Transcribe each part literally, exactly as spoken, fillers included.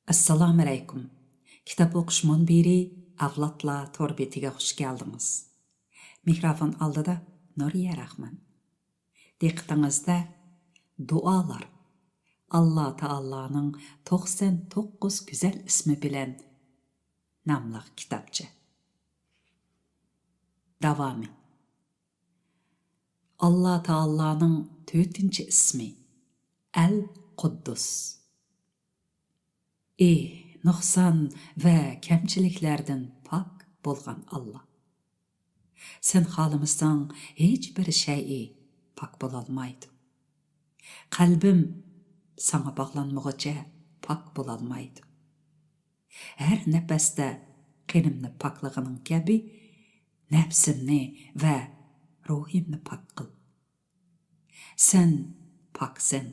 ئەسسالامۇئەلەيكۇم. كىتاب ئوقۇش مۇنبىرى ئەۋلادلار تور بېتىگە خۇش كەلدىڭىز. مىكروفون ئالدىدا نۇرىيە راخمان. دىققىتىڭىزدە دۇئالار، ئاللا تائالانىڭ توقسان توققۇز گۈزەل ئىسمى بىلەن ناملىق كىتابچە. داۋامى. ئاللا تائالانىڭ تۆتىنچى ئىسمى، ئەل قۇددۇس. ئى، نۇقسان ۋە كەمچىلىكلەردىن پاك بولغان ئاللا! سەن خالىمىساڭ، ھېچبىر شەيئى پاك بولالمايدۇ. قەلبىم ساڭا باغلانمىغۇچە پاك بولالمايدۇ. ھەر نەپەستە قېنىمنى پاكلىغىنىڭ كەبى، نەپسىمنى ۋە روھىمنى پاك قىل. سەن پاكسەن،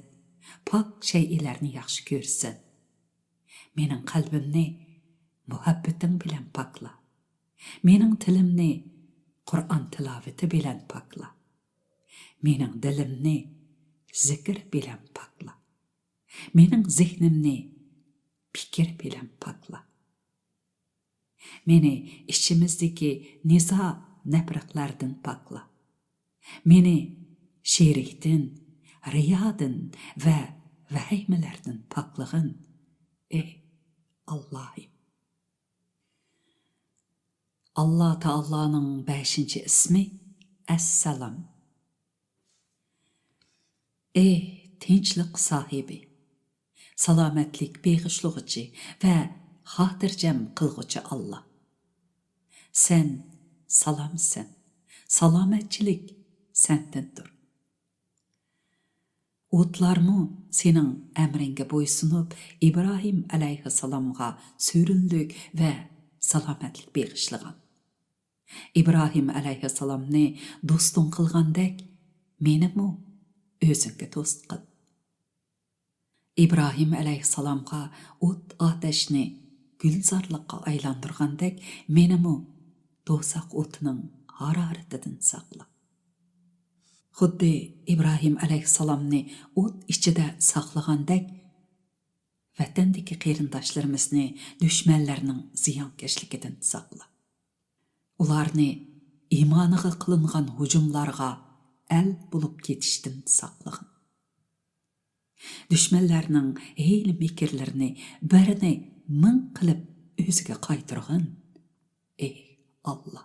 پاك شەيئىلەرنى ياخشى كۆرىسەن. مېنىڭ قەلبىمنى مۇھەببىتىڭ بىلەن پاكلا. مېنىڭ تىلىمنى قۇرئان تىلاۋىتى بىلەن پاكلا. مېنىڭ دىلىمنى زىكىر بىلەن پاكلا. مېنىڭ زېھنىمنى پىكىر بىلەن پاكلا. مېنى ئىچىمىزدىكى نىزا، نەپرەتلەردىن پاكلا. مېنى شېرىكتىن، رىيادىن ۋە ۋەھىمىلەردىن پاكلىغىن، ئى ئاللاھىم! ئاللا تائالانىڭ بەشىنچى ئىسمى، ئەسسالام. ئى تىنچلىق ساھىبى، سالامەتلىك بېغىشلىغۇچى ۋە خاتىرجەم قىلغۇچى ئاللا! سەن سالامسەن، سالامەتچىلىك سەندىندۇر. ئوتلارمۇ سېنىڭ ئەمرىڭگە بويسۇنۇپ، ئىبراھىم ئەلەيھىسسالامغا سۆرۈنلۈك ۋە سالامەتلىك بېغىشلىغان. ئىبراھىم ئەلەيھىسسالامنى دوستۇڭ قىلغاندەك، مېنىمۇ ئۆزۈڭگە دوست قىل. ئىبراھىم ئەلەيھىسسالامغا ئوت ئاتەشنى گۈلزارلىققا ئايلاندۇرغاندەك، مېنىمۇ دوزاخ ئوتىنىڭ ھارارىتىدىن ساقلا. خۇددى ئىبراھىم ئەلەيھىسسالامنى ئوت ئىچىدە ساقلىغاندەك، ۋەتەندىكى قېرىنداشلىرىمىزنى دۈشمەنلەرنىڭ زىيانكەشلىكىدىن ساقلا. ئۇلارنى ئىمانىغا قىلىنغان ھۇجۇملارغا ئەل بولۇپ كېتىشتىن ساقلىغىن. دۈشمەنلەرنىڭ ھىيلە-مىكىرلىرىنى بىرنى مىڭ قىلىپ ئۆزىگە قايتۇرغىن، ئى ئاللا!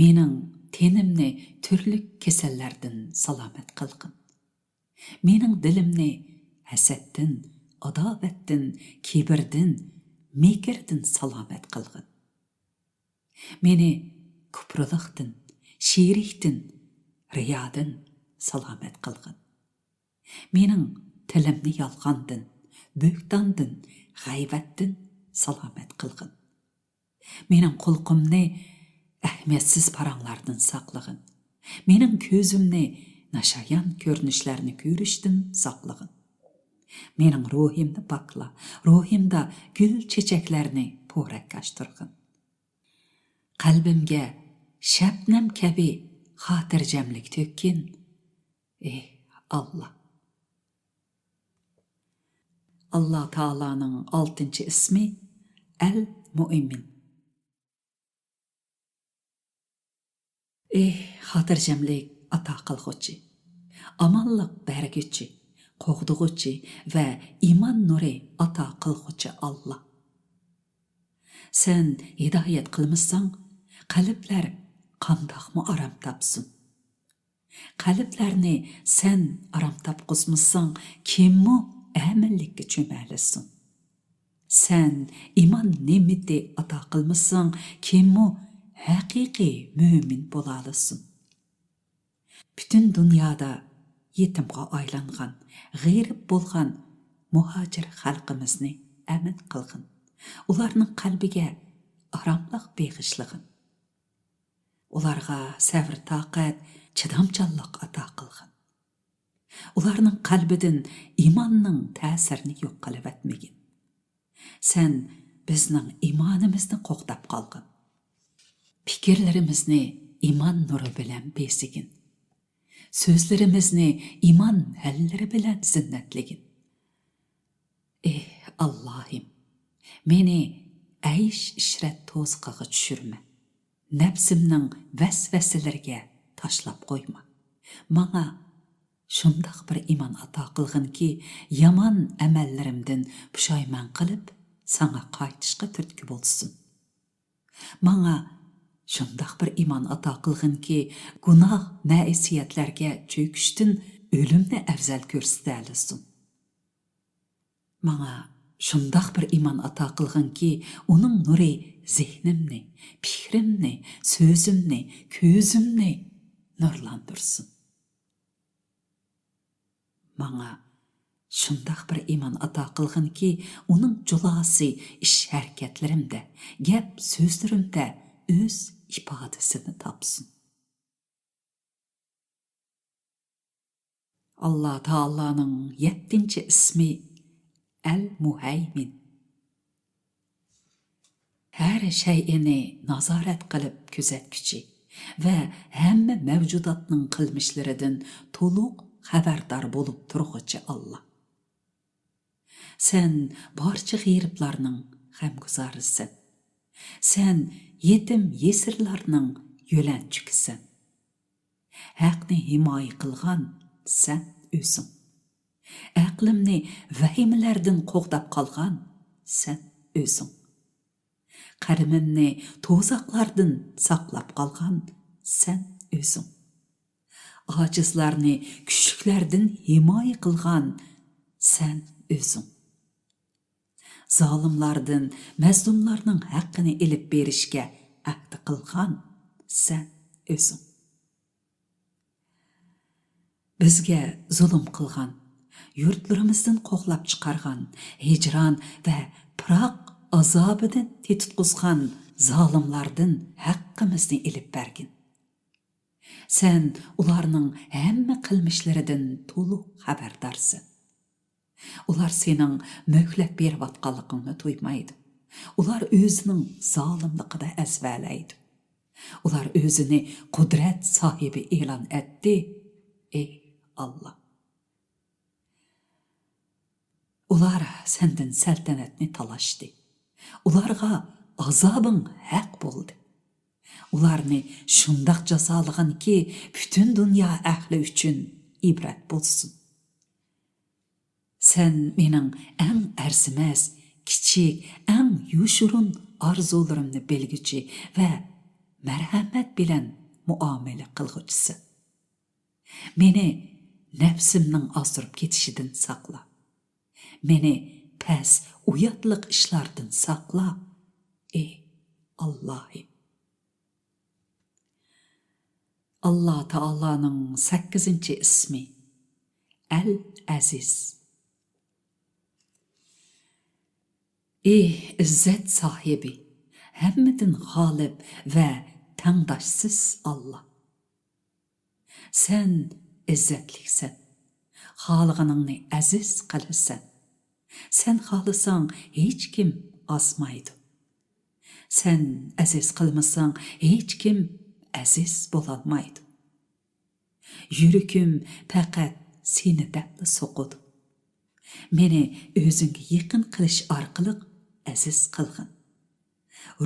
مېنىڭ تېنىمنى تۈرلۈك كېسەللەردىن سالامەت قىلغىن. مېنىڭ دىلىمنى ھەسەتتىن، ئاداۋەتتىن، كىبىردىن، مىكىردىن سالامەت قىلغىن. مېنى كۇپرىلىقتىن، شېرىكتىن، رىيادىن سالامەت قىلغىن. مېنىڭ تىلىمنى يالغاندىن، بۆھتاندىن، غەيۋەتتىن سالامەت قىلغىن. مېنىڭ قۇلىقىمنى ئەھمىيەتسىز پاراڭلاردىن ساقلىغىن. مېنىڭ كۆزۈمنى ناشايان كۆرۈنۈشلەرنى كۆرۈشتىن ساقلىغىن. مېنىڭ روھىمنى پاكلا، روھىمدا گۈل چېچەكلەرنى پورەكلەشتۈرگىن. قەلبىمگە شەبنەم كەبى خاتىرجەملىك تۆككىن، ئى ئاللا! ئاللا تائالانىڭ ئالتىنچى ئىسمى، ئەل مۇئمىن. ئى خاتىرجەملىك ئاتا قىلغۇچى، ئامانلىق بەرگۈچى، قوغدىغۇچى ۋە ئىمان نۇرى ئاتا قىلغۇچى ئاللا! سەن ھىدايەت قىلمىساڭ، قەلبلەر قانداقمۇ ئارام تاپسۇن؟ قەلبلەرنى سەن ئارام تاپقۇزمىساڭ، كىممۇ ئەمىنلىككە چۆمەلىسۇن؟ سەن ئىمان نېمىتى ئاتا قىلمىساڭ، كىممۇ ھەقىقىي مۆمىن بولالىسۇن؟ پۈتۈن دۇنيادا يېتىمغا ئايلانغان، غېرىب بولغان مۇھاجىر خەلقىمىزنى ئەمىن قىلغىن. ئۇلارنىڭ قەلبىگە ئاراملىق بېغىشلىغىن. ئۇلارغا سەۋر-تاقەت، چىدامچانلىق ئاتا قىلغىن. ئۇلارنىڭ قەلبىدىن ئىماننىڭ تەسىرىنى يوق قىلىۋەتمىگىن. سەن بىزنىڭ ئىمانىمىزنى قوغداپ قالغىن. پىكىرلىرىمىزنى ئىمان نۇرى بىلەن بېزىگىن. سۆزلىرىمىزنى ئىمان ھەللىرى بىلەن زىننەتلىگىن. ئېھ، ئاللاھىم، مېنى ئەيش-ئىشرەت توزىقىغا چۈشۈرمە. نەپسىمنىڭ ۋەسۋەسىلىرىگە تاشلاپ قويما. ماڭا شۇنداق بىر ئىمان ئاتا قىلغىنكى، يامان ئەمەللىرىمدىن پۇشايمان قىلىپ، ساڭا قايتىشقا تۈرتكە بولسۇن. ماڭا شۇنداق بىر ئىمان ئاتا قىلغىنكى، گۇناھ، مەئسىيەتلەرگە چۆكۈشتىن ئۆلۈمنى ئەۋزەل كۆرسىتەلىسۇن. ماڭا شۇنداق بىر ئىمان ئاتا قىلغىنكى، ئۇنىڭ نۇرى زېھنىمنى، پىكرىمنى، سۆزۈمنى، كۆزۈمنى نۇرلاندۇرسۇن. ماڭا شۇنداق بىر ئىمان ئاتا قىلغىنكى، ئۇنىڭ جۇلاسى ئىش-ھەرىكەتلىرىمدە، گەپ-سۆزلىرىمدە ئۆز ئىپادىسىنى تاپسۇن. ئاللا تائالانىڭ يەتتىنچى ئىسمى ئەل-مۇھەيمىن. ھەر شەيئىنى نازارەت قىلىپ كۆزەتكۈچى ۋە ھەممە مەۋجۇداتنىڭ قىلمىشلىرىدىن تولۇق خەۋەردار بولۇپ تۇرغۇچى ئاللا. سەن بارچە غېرىبلارنىڭ غەمگۇزارىسەن. سەن يېتىم-يېسىرلارنىڭ يۆلەنچۈكىسەن. ھەقنى ھىمايە قىلغان سەن ئۆزۈڭ. ئەقلىمنى ۋەھىمىلەردىن قوغداپ قالغان سەن ئۆزۈڭ. قەدىمىمنى توزاقلاردىن ساقلاپ قالغان سەن ئۆزۈڭ. ئاجىزلارنى كۈچلۈكلەردىن ھىمايە قىلغان سەن ئۆزۈڭ. زالىملاردىن مەزلۇملارنىڭ ھەققىنى ئېلىپ بېرىشكە ئەھدى قىلغان سەن ئۆزۈڭ. بىزگە زۇلۇم قىلغان، يۇرتلىرىمىزدىن قوغلاپ چىقارغان، ھىجران ۋە پىراق ئازابىدىن تېتىتقۇزغان زالىملاردىن ھەققىمىزنى ئېلىپ بەرگىن. سەن ئۇلارنىڭ ھەممە قىلمىشلىرىدىن تولۇق خەۋەردارسەن. ئۇلار سېنىڭ مۆھلەت بېرىۋاتقانلىقىڭنى تۇيمايدۇ. ئۇلار ئۆزىنىڭ زالىملىقىدا ئەزۋەلەيدۇ. ئۇلار ئۆزىنى قۇدرەت ساھىبى ئېلان ئەتتى. ئەي ئاللا! ئۇلار سەندىن سەلتەنەتنى تالاشتى. ئۇلارغا ئازابىڭ ھەق بولدى. ئۇلارنى شۇنداق جازالىغىنكى، پۈتۈن دۇنيا ئەھلى ئۈچۈن ئىبرەت بولسۇن. سەن مېنىڭ ئەڭ ئەرزىمەس، كىچىك، ئەڭ يوشۇرۇن ئارزۇلىرىمنى بىلگۈچى ۋە مەرھەمەت بىلەن مۇئامىلە قىلغۇچىسەن. مېنى نەپسىمنىڭ ئازدۇرۇپ كېتىشىدىن ساقلا. مېنى پەس، ئۇياتلىق ئىشلاردىن ساقلا، ئەي ئاللاھىم. ئاللا تائالانىڭ سەككىزىنچى ئىسمى ئەل ئەزىز. ئى ئىززەت ساھىبى، ھەممىدىن غالىب ۋە تەڭداشسىز ئاللا. سەن ئىززەتلىكسەن، خالىغىنىڭنى ئەزىز قىلىسەن. سەن خالىساڭ، ھېچكىم ئازمايدۇ. سەن ئەزىز قىلمىساڭ، ھېچكىم ئەزىز بولالمايدۇ. يۈرىكىم پەقەت سېنى دەپلا سوقىدۇ. مېنى ئۆزۈڭگە يېقىن قىلىش ئارقىلىق ئەزىز قىلغىن.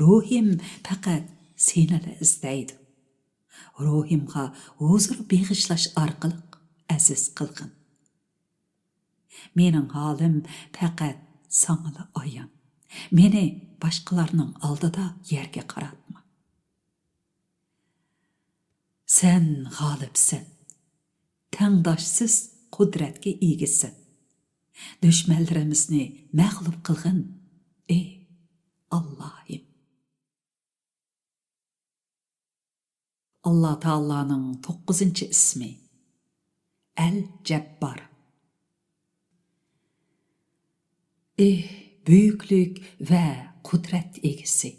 روھىم پەقەت سېنىلا ئىزدەيدۇ. روھىمغا ھۇزۇر بېغىشلاش ئارقىلىق ئەزىز قىلغىن. مېنىڭ ھالىم پەقەت ساڭىلا ئايان. مېنى باشقىلارنىڭ ئالدىدا يەرگە قاراتما. سەن غالىبسەن، تەڭداشسىز قۇدرەتكە ئىگىسەن. دۈشمەنلىرىمىزنى مەغلۇپ قىلغىن، ئەي ئاللاھىم. ئاللا تائالانىڭ توققۇزىنچى ئىسمى ئەل جەببار. ئى بۈيۈكلۈك ۋە قۇدرەت ئىگىسى،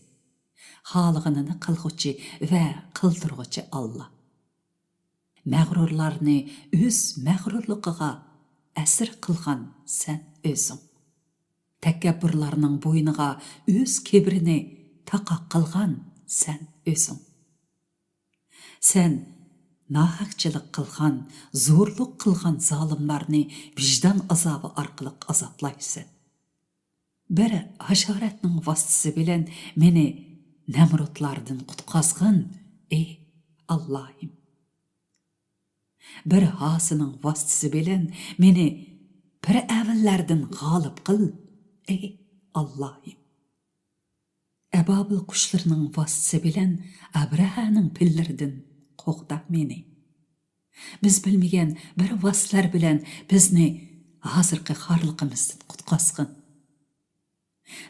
خالىغىنىنى قىلغۇچى ۋە قىلدۇرغۇچى ئاللا. مەغرۇرلارنى ئۆز مەغرۇرلۇقىغا ئەسىر قىلغان سەن ئۆزۈڭ. تەكەببۇرلارنىڭ بوينىغا ئۆز كىبرىنى تاقا قىلغان سەن ئۆزۈڭ. سەن ناھەقچىلىك قىلغان، زورلۇق قىلغان زالىملارنى ۋىجدان ئازابى ئارقىلىق ئازابلايسەن. بىر ھاشاراتنىڭ ۋاسىتىسى بىلەن مېنى نەمرۇتلاردىن قۇتقازغىن، ئەي ئاللاھىم. بىر ھاسىنىڭ ۋاسىتىسى بىلەن مېنى پىرئەۋنلەردىن غالىب قىل، ئەي ئاللاھىم. ئەبابىل قۇشلىرىنىڭ ۋاسىتىسى بىلەن ئەبرەھەنىڭ پىللىرىدىن قوغدا مېنى. بىز بىلمىگەن بىر ۋاسىتىلەر بىلەن بىزنى ھازىرقى خارلىقىمىزدىن قۇتقازغىن.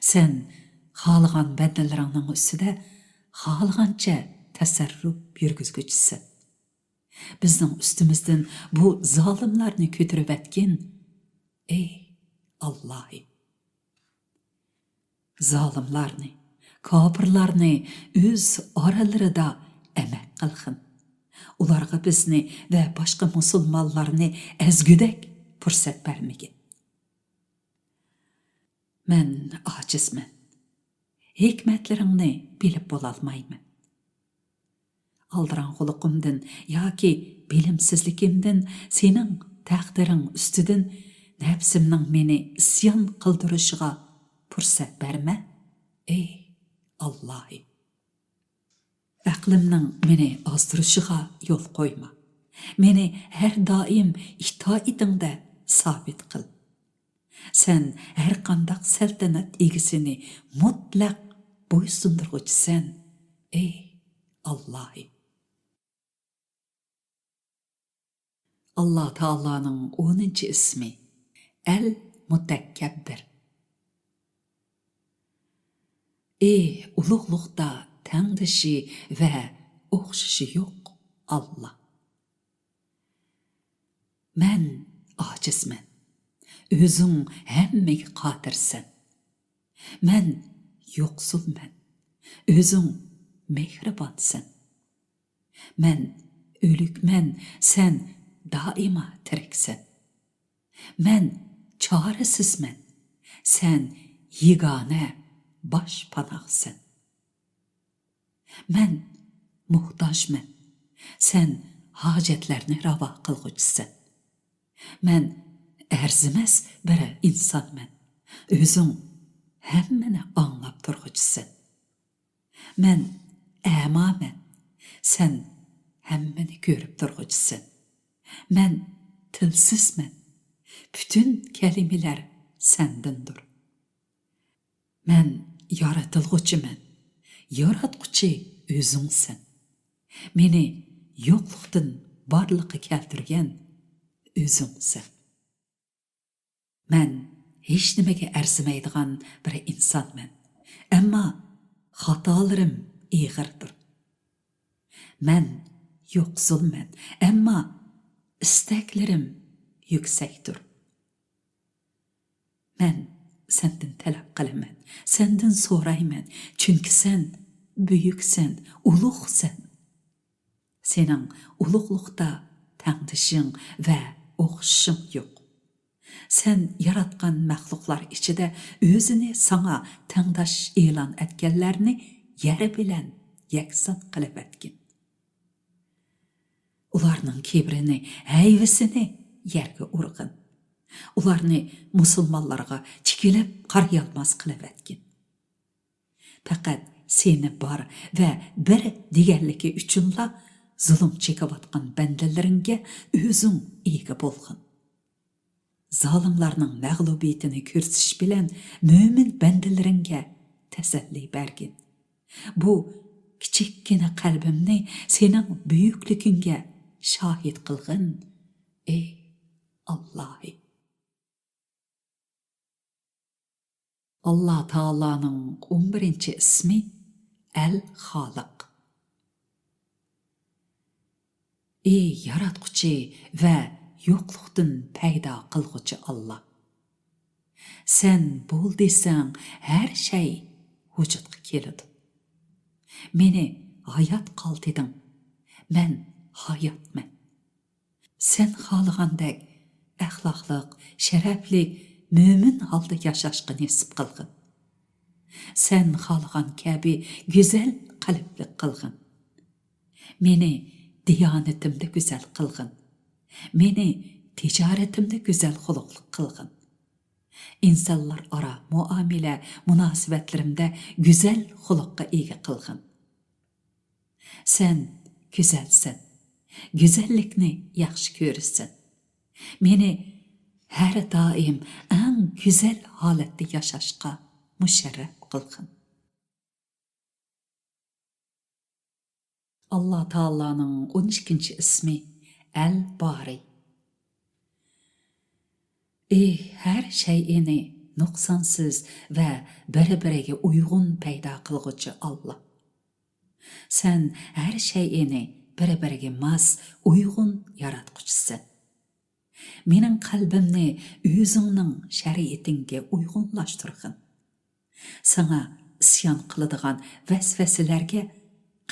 سەن خالىغان بەندىلىرىڭنىڭ ئۈستىدە خالىغانچە تەسەررۇپ يۈرگۈزگۈچىسەن. بىزنىڭ ئۈستىمىزدىن بۇ زالىملارنى كۆتۈرۈۋەتكىن، ئەي ئاللاھىم. زالىملارنى، كاپىرلارنى ئۆز ئارىلىرىدا ئەمەك قىلغىن. ئۇلارغا بىزنى ۋە باشقا مۇسۇلمانلارنى ئەزگۈدەك پۇرسەت بەرمىگىن. مەن ئاجىزمەن. ھېكمەتلىرىڭنى بىلىپ بولالمايمەن. ئالدىراڭغۇلۇقۇمدىن ياكى بىلىمسىزلىكىمدىن سېنىڭ تەقدىرىڭ ئۈستىدىن نەپسىمنىڭ مېنى ئىسيان قىلدۇرۇشىغا پۇرسەت بەرمە، ئەي ئاللاھىم. ئەقلىمنىڭ مېنى ئازدۇرۇشىغا يول قويما. مېنى ھەر دائىم ئىتائىتىڭدە سابىت قىل. سەن ھەرقانداق سەلتەنەت ئىگىسىنى مۇتلەق بويسۇندۇرغۇچىسەن، ئەي ئاللاھىم. ئاللا تائالانىڭ ئونىنچى ئىسمى، ئەل مۇتەككەببىر. ئى ئۇلۇغلۇقتا تەڭدىشى ۋە ئوخشىشى يوق ئاللا. مەن ئاجىزمەن، ئۆزۈڭ ھەممىگە قادىرسەن. مەن يوقسۇلمەن، ئۆزۈڭ مېھرىبانسەن. مەن ئۆلۈكمەن، سەن دائىما تىرىكسەن. مەن چارىسىزمەن، سەن يېگانە باشپاناھسەن. مەن موھتاجمەن، سەن ھاجەتلەرنى راۋا قىلغۇچىسەن. مەن ئەرزىمەس بىر ئىنسانمەن، ئۆزۈڭ ھەممىنى ئاڭلاپ تۇرغۇچىسەن. مەن ئەمامەن، سەن ھەممىنى كۆرۈپ تۇرغۇچىسەن. مەن تىلسىزمەن، پۈتۈن كەلىمىلەر سەندىندۇر. مەن يارىتىلغۇچىمەن، ياراتقۇچى ئۆزۈڭسەن. مېنى يوقلۇقتىن بارلىققا كەلتۈرگەن ئۆزۈڭسەن. مەن ھېچنېمىگە ئەرزىمەيدىغان بىر ئىنسانمەن، ئەمما خاتالىرىم ئېغىردۇر. مەن يوقسۇلمەن، ئەمما ئىستەكلىرىم يۈكسەكتۇر. مەن سەندىن تەلەپ قىلىمەن، سەندىن سورايمەن، چۈنكى سەن بۈيۈكسەن، ئۇلۇغسەن. سېنىڭ ئۇلۇغلۇقتا تەڭدىشىڭ ۋە ئوخشىشىڭ يوق. سەن ياراتقان مەخلۇقلار ئىچىدە ئۆزىنى ساڭا تەڭداش ئېلان ئەتكەنلەرنى يەر بىلەن يەكسان قىلىۋەتكىن. ئۇلارنىڭ كىبرىنى، ھەيۋىسىنى يەرگە ئۇرغىن. ئۇلارنى مۇسۇلمانلارغا تىكىلىپ قارىيالماس قىلىۋەتكىن. پەقەت سېنى بار ۋە بىر دېگەنلىكى ئۈچۈنلا زۇلۇم چېكىۋاتقان بەندىلىرىڭگە ئۆزۈڭ ئىگە بولغىن. زالىملارنىڭ مەغلۇبىيىتىنى كۆرسىتىش بىلەن مۆمىن بەندىلىرىڭگە تەسەللى بەرگىن. بۇ كىچىككىنە قەلبىمنى سېنىڭ بۈيۈكلۈكۈڭگە شاھىت قىلغىن، ئەي ئاللاھىم. ئاللا تائالانىڭ ئون بىرىنچى ئىسمى ئەل خالىق. ئى ياراتقۇچى ۋە يوقلۇقتىن پەيدا قىلغۇچى ئاللا! سەن بول دېسەڭ، ھەر شەي ۋۇجۇدقا كېلىدۇ. مېنى ھايات قالدىدىڭ، مەن ھاياتمەن. سەن خالىغاندەك ئەخلاقلىق، شەرەپلىك، مۆمىن ھالدا ياشاشقا نېسىپ قىلغىن. سەن خالىغان كەبى گۈزەل قەلبلىك قىلغىن. مېنى دىيانىتىمدە گۈزەل قىلغىن. مېنى تىجارىتىمدە گۈزەل خۇلقلۇق قىلغىن. ئىنسانلار ئارا مۇئامىلە، مۇناسىۋەتلىرىمدە گۈزەل خۇلققا ئىگە قىلغىن. سەن گۈزەلسەن، گۈزەللىكنى ياخشى كۆرىسەن. مېنى ھەر دائىم ئەڭ گۈزەل ھالەتتە ياشاشقا مۇشەررەپ قىلغىن. ئاللا تائالانىڭ ئون ئىككىنچى ئىسمى ئەل بارى. ئى، ھەر شەيئىنى نۇقسانسىز ۋە بىر-بىرىگە ئۇيغۇن پەيدا قىلغۇچى ئاللا. سەن ھەر شەيئىنى بىر-بىرىگە ماس، ئۇيغۇن ياراتقۇچىسەن. مېنىڭ قەلبىمنى ئۆزۈڭنىڭ شەرىئىتىڭگە ئۇيغۇنلاشتۇرغىن. ساڭا ئىسيان قىلىدىغان ۋەسۋەسىلەرگە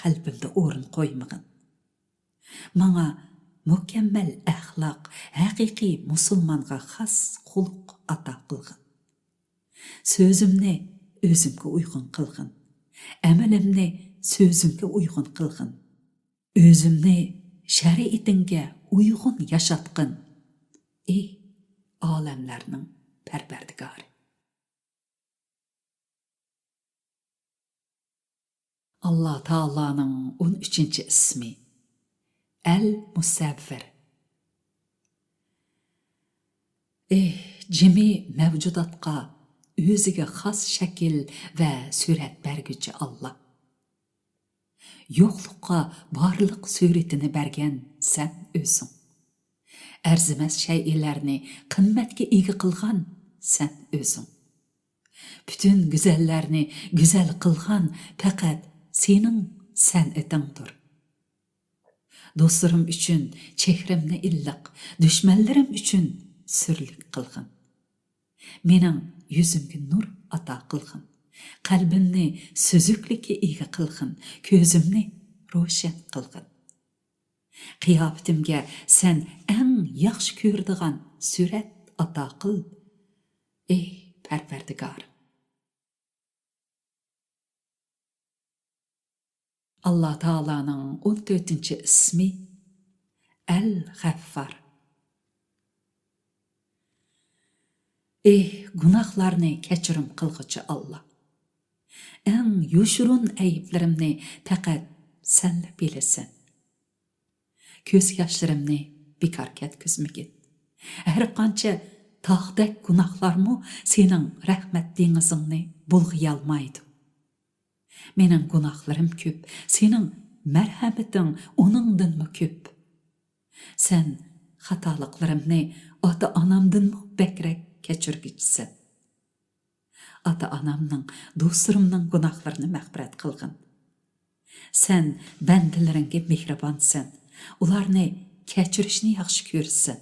قەلبىمدە ئورۇن قويمىغىن. ماڭا مۇكەممەل ئەخلاق، ھەقىقىي مۇسۇلمانغا خاس خۇلق ئاتا قىلغىن. سۆزۈمنى ئۆزۈمگە ئۇيغۇن قىلغىن. ئەمىلىمنى سۆزۈمگە ئۇيغۇن قىلغىن. ئۆزۈمنى شەرىئىتىڭگە ئۇيغۇن ياشاتقىن، ئى ئالەملەرنىڭ پەرۋەردىگارى. ئاللا تائالانىڭ ئون ئۈچىنچى ئىسمى ئەل مۇسەۋۋىر. ئى جىمى مەۋجۇداتقا ئۆزىگە خاس شەكىل ۋە سۈرەت بەرگۈچى ئاللا. يوقلۇققا بارلىق سۈرىتىنى بەرگەن سەن ئۆزۈڭ. ئەرزىمەس شەيئىلەرنى قىممەتكە ئىگە قىلغان سەن ئۆزۈڭ. پۈتۈن گۈزەللەرنى گۈزەل قىلغان پەقەت سېنىڭ سەنئىتىڭدۇر. دوستلىرىم ئۈچۈن چېھرىمنى ئىللىق، دۈشمەنلىرىم ئۈچۈن سۈرلۈك قىلغىن. مېنىڭ يۈزۈمگە نۇر ئاتا قىلغىن. قەلبىمنى سۈزۈكلۈككە ئىگە قىلغىن. كۆزۈمنى روشەن قىلغىن. قىياپىتىمگە سەن ئەڭ ياخشى كۆرىدىغان سۈرەت ئاتا قىل، ئى پەرۋەردىگار. ئاللا تائالانىڭ ئون تۆتىنچى ئىسمى ئەل غەففار. ئى گۇناھلارنى كەچۈرۈم قىلغۇچى ئاللا. ئەڭ يوشۇرۇن ئەيىبلىرىمنى پەقەت سەنلا بىلىسەن. كۆز ياشلىرىمنى بىكار كەتكۈزمىگىن. ھەر قانچە تاغدەك گۇناھلارمۇ سېنىڭ رەھمەت دېڭىزىڭنى بۇلغىيالمايدۇ. مېنىڭ گۇناھلىرىم كۆپ، سېنىڭ مەرھەمىتىڭ ئۇنىڭدىنمۇ كۆپ. سەن خاتالىقلىرىمنى ئاتا-ئانامدىنمۇ بەكرەك كەچۈرگۈچىسەن. ئاتا-ئانامنىڭ، دوستلىرىمنىڭ گۇناھلىرىنى مەغپىرەت قىلغىن. سەن بەندىلىرىڭگە مېھرىبانسەن، ئۇلارنى كەچۈرۈشنى ياخشى كۆرىسەن.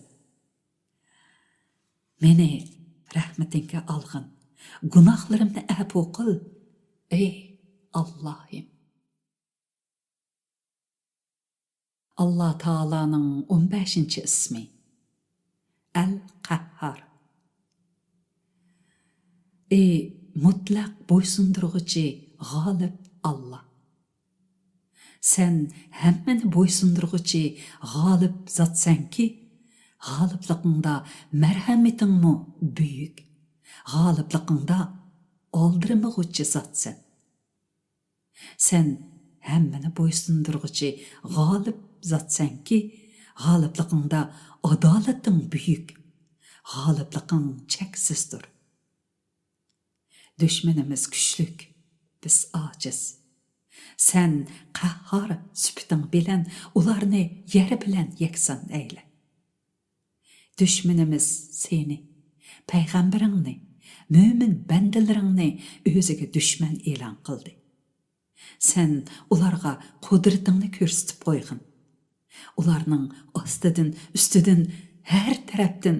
مېنى رەھمىتىڭگە ئالغىن، گۇناھلىرىمنى ئەپۇ قىل، ئەي ئاللاھىم. ئاللا تائالانىڭ ئون بەشىنچى ئىسمى ئەل قەھھار. ئى مۇتلەق بويسۇندۇرغۇچى، غالىب ئاللا. سەن ھەممىنى بويسۇندۇرغۇچى، غالىب زاتسەنكى، غالىبلىقىڭدا مەرھەمىتىڭمۇ بۈيۈك، غالىبلىقىڭدا ئالدىرىمىغۇچى زاتسەن. سەن ھەممىنى بويسۇندۇرغۇچى، غالىب زاتسەنكى، غالىبلىقىڭدا ئادالىتىڭ بۈيۈك، غالىبلىقىڭ چەكسىزدۇر. دۈشمىنىمىز كۈچلۈك، بىز ئاجىز. سەن قەھھار سۈپىتىڭ بىلەن ئۇلارنى يەر بىلەن يەكسان ئەيلە. دۈشمىنىمىز سېنى، پەيغەمبىرىڭنى، مۆمىن بەندىلىرىڭنى ئۆزىگە دۈشمەن ئېلان قىلدى. سەن ئۇلارغا قۇدرىتىڭنى كۆرسىتىپ قويغىن. ئۇلارنىڭ ئاستىدىن، ئۈستىدىن، ھەر تەرەپتىن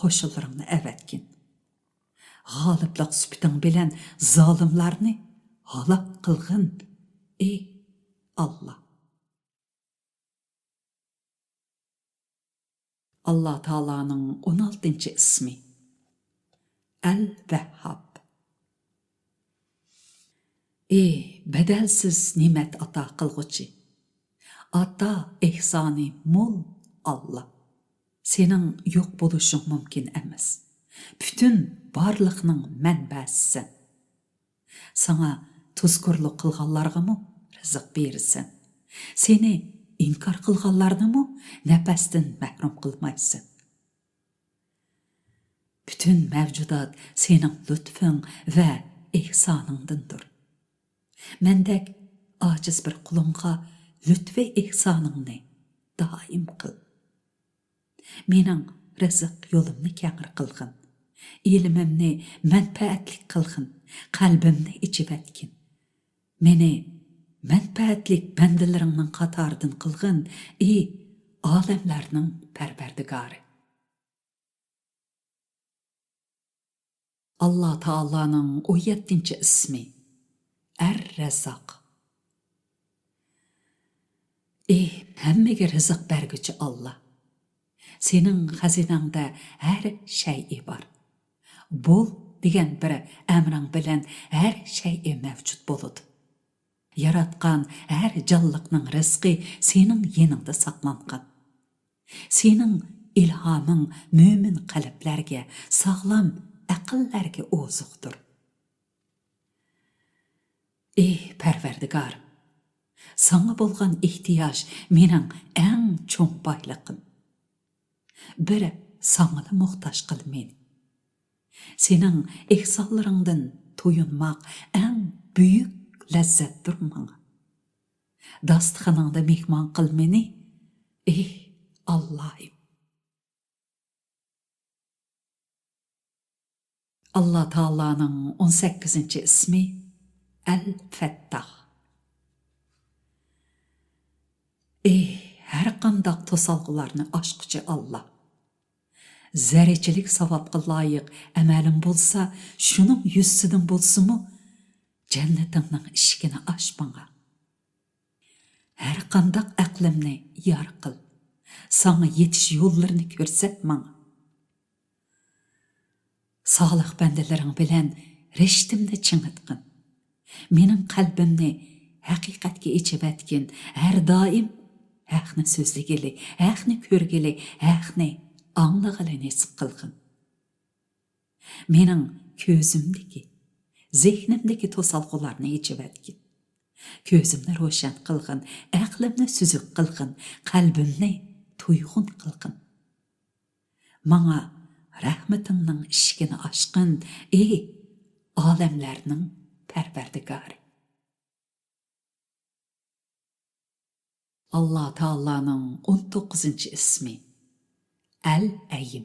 قوشۇنلىرىڭنى ئەۋەتكىن. غالىبلىق سۈپىتىڭ بىلەن زالىملارنى ھالاك قىلغىن، ئى ئاللا. ئاللا تائالانىڭ ئون ئالتىنچى ئىسمى ئەل ۋەھھاب. ئى بەدەلسىز نېمەت ئاتا قىلغۇچى، ئاتا ئېھسانى مول ئاللا. سېنىڭ يوق بولۇشۇڭ مۇمكىن ئەمەس. پۈتۈن بارلىقنىڭ مەنبەسىسەن. ساڭا تۇزكورلۇق قىلغانلارغىمۇ رىزىق بېرىسەن. سېنى ئىنكار قىلغانلارنىمۇ نەپەستىن مەھرۇم قىلمايسەن. پۈتۈن مەۋجۇدات سېنىڭ لۇتپۇڭ ۋە ئېھسانىڭدىندۇر. مەندەك ئاجىز بىر قۇلۇڭغا لۇتپى ئېھسانىڭنى دائىم قىل. مېنىڭ رىزىق يولۇمنى كەڭرى قىلغىن. ئىلمىمنى مەنپەئەتلىك قىلغىن. قەلبىمنى ئېچىۋەتكىن. مېنى مەنپەئەتلىك بەندىلىرىڭنىڭ قاتارىدىن قىلغىن، ئى ئالەملەرنىڭ پەرۋەردىگارى. ئاللا تائالانىڭ ئون يەتتىنچى ئىسمى، ئەر رەززاق. ئى ھەممىگە رىزىق بەرگۈچى ئاللا! سېنىڭ خەزىنەڭدە ھەر شەيئى بار. بول دېگەن بىر ئەمرىڭ بىلەن ھەر شەيئى مەۋجۇت بولىدۇ. ياراتقان ھەر جانلىقنىڭ رىزقى سېنىڭ يېنىڭدا ساقلانغان. سېنىڭ ئىلھامىڭ مۆمىن قەلبلەرگە، ساغلام ئەقىللەرگە ئوزۇقتۇر. ئى پەرۋەردىگارىم، ساڭا بولغان ئېھتىياج مېنىڭ ئەڭ چوڭ بايلىقىم. بىر ساڭىلا موھتاج قىل مېنى. سېنىڭ ئېھسانلىرىڭدىن تويۇنماق ئەڭ بۈيۈك لەززەتتۇر ماڭا. داستىخىنىڭدا مېھمان قىل مېنى، ئېھ ئاللاھىم! ئاللا تائالانىڭ ئون سەككىزىنچى ئىسمى، ئەل فەتتاھ. ئېھ، ھەر قانداق توسالغۇلارنى ئاشقۇچى ئاللا! زەررىچىلىك ساۋابقا لايىق ئەمەلىم بولسا، شۇنىڭ يۈزىسىدىن بولسىمۇ، جەننىتىڭنىڭ ئىشىكىنى ئاچ ماڭا. ھەر قانداق ئەقلىمنى يار قىل. ساڭا يېتىش يوللىرىنى كۆرسەت ماڭا. سالىھ بەندىلىرىڭ بىلەن رىشتىمنى چىڭىتقىن. مېنىڭ قەلبىمنى ھەقىقەتكە ئېچىۋەتكىن. ھەر دائىم ھەقنى سۆزلىگىلى، ھەقنى كۆرگىلى، ھەقنى ئاڭلىغىلى نېسىپ قىلغىن. مېنىڭ كۆزۈمدىكى، زېھنىمدىكى توسالغۇلارنى ئېچىۋەتكىن. كۆزۈمنى روشەن قىلغىن، ئەقلىمنى سۈزۈك قىلغىن، قەلبىمنى تويغۇن قىلغىن. ماڭا رەھمىتىڭنىڭ ئىشىكىنى ئاچقىن، ئى ئالەملەرنىڭ پەرۋەردىگارى. ئاللا تائالانىڭ ئون توققۇزىنچى ئىسمى، ئەل ئەيم.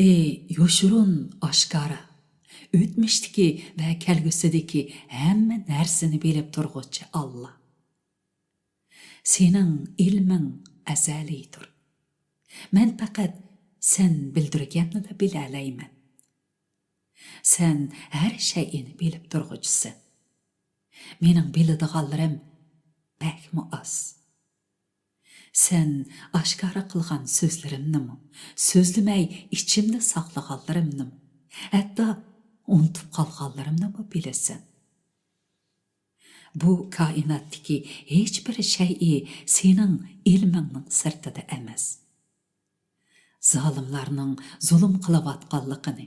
ئى يوشۇرۇن ئاشكارا، ئۆتمۈشتىكى ۋە كەلگۈسىدىكى ھەممە نەرسىنى بىلىپ تۇرغۇچى ئاللا! سېنىڭ ئىلمىڭ ئەزەلىيدۇر. مەن پەقەت سەن بىلدۈرگەننىلا بىلەلەيمەن. سەن ھەر شەيئىنى بىلىپ تۇرغۇچىسەن. مېنىڭ بىلىدىغانلىرىم بەكمۇ ئاز. سەن ئاشكارا قىلغان سۆزلىرىمنىمۇ، سۆزلىمەي ئىچىمدە ساقلىغانلىرىمنىمۇ، ھەتتا ئۇنتۇپ قالغانلىرىمنىمۇ بىلىسەن. بۇ كائىناتتىكى ھېچبىر شەيئى سېنىڭ ئىلمىڭنىڭ سىرتىدا ئەمەس. زالىملارنىڭ زۇلۇم قىلىۋاتقانلىقىنى،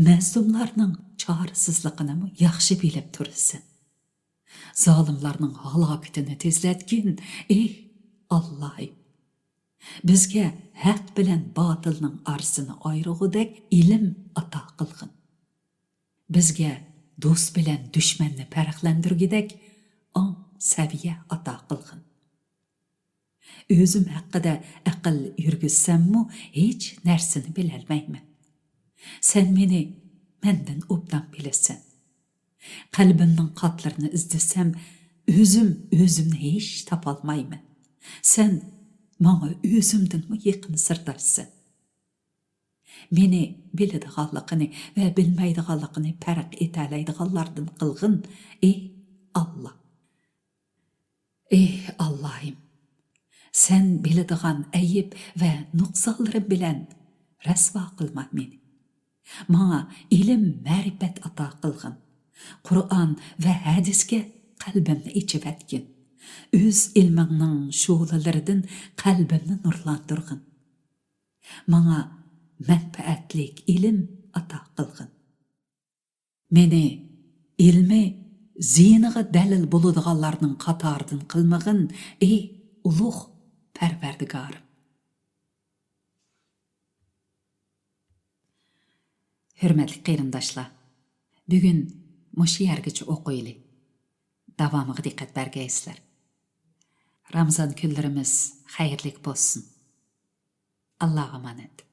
مەزلۇملارنىڭ چارىسىزلىقىنىمۇ ياخشى بىلىپ تۇرىسەن. زالىملارنىڭ ھالاكىتىنى تېزلەتكىن، ئېھ ئاللاھىم! بىزگە ھەق بىلەن باتىلنىڭ ئارىسىنى ئايرىغۇدەك ئىلىم ئاتا قىلغىن. بىزگە دوست بىلەن دۈشمەننى پەرقلەندۈرگۈدەك ئاڭ، سەۋىيە ئاتا قىلغىن. ئۆزۈم ھەققىدە ئەقىل يۈرگۈزسەممۇ، ھېچ نەرسىنى بىلەلمەيمەن. سەن مېنى مەندىن ئوبدان بىلىسەن. قەلبىمنىڭ قاتلىرىنى ئىزدىسەم، ئۆزۈم ئۆزۈمنى ھېچ تاپالمايمەن. سەن ماڭا ئۆزۈمدىنمۇ يېقىن سىرداشسەن. مېنى بىلىدىغانلىقىنى ۋە بىلمەيدىغانلىقىنى پەرق ئېتەلەيدىغانلاردىن قىلغىن، ئى ئاللا! ئېھ ئاللاھىم! سەن بىلىدىغان ئەيىب ۋە نۇقسانلىرىم بىلەن رەسۋا قىلما مېنى. ماڭا ئىلىم، مەرىپەت ئاتا قىلغىن. قۇرئان ۋە ھەدىسكە قەلبىمنى ئېچىۋەتكىن. ئۆز ئىلمىڭنىڭ شولىلىرىدىن قەلبىمنى نۇرلاندۇرغىن. ماڭا مەنپەئەتلىك ئىلىم ئاتا قىلغىن. مېنى ئىلمى زىيىنىغا دەلىل بولىدىغانلارنىڭ قاتارىدىن قىلمىغىن، ئەي ئۇلۇغ پەرۋەردىگارىم. ھۆرمەتلىك قېرىنداشلار، بۈگۈن مۇشۇ يەرگىچە ئوقۇيلى. داۋامىغا دىققەت بەرگەيسىلەر. رامىزان كۈنلىرىمىز خەيرلىك بولسۇن. ئاللاغا ئامانەت.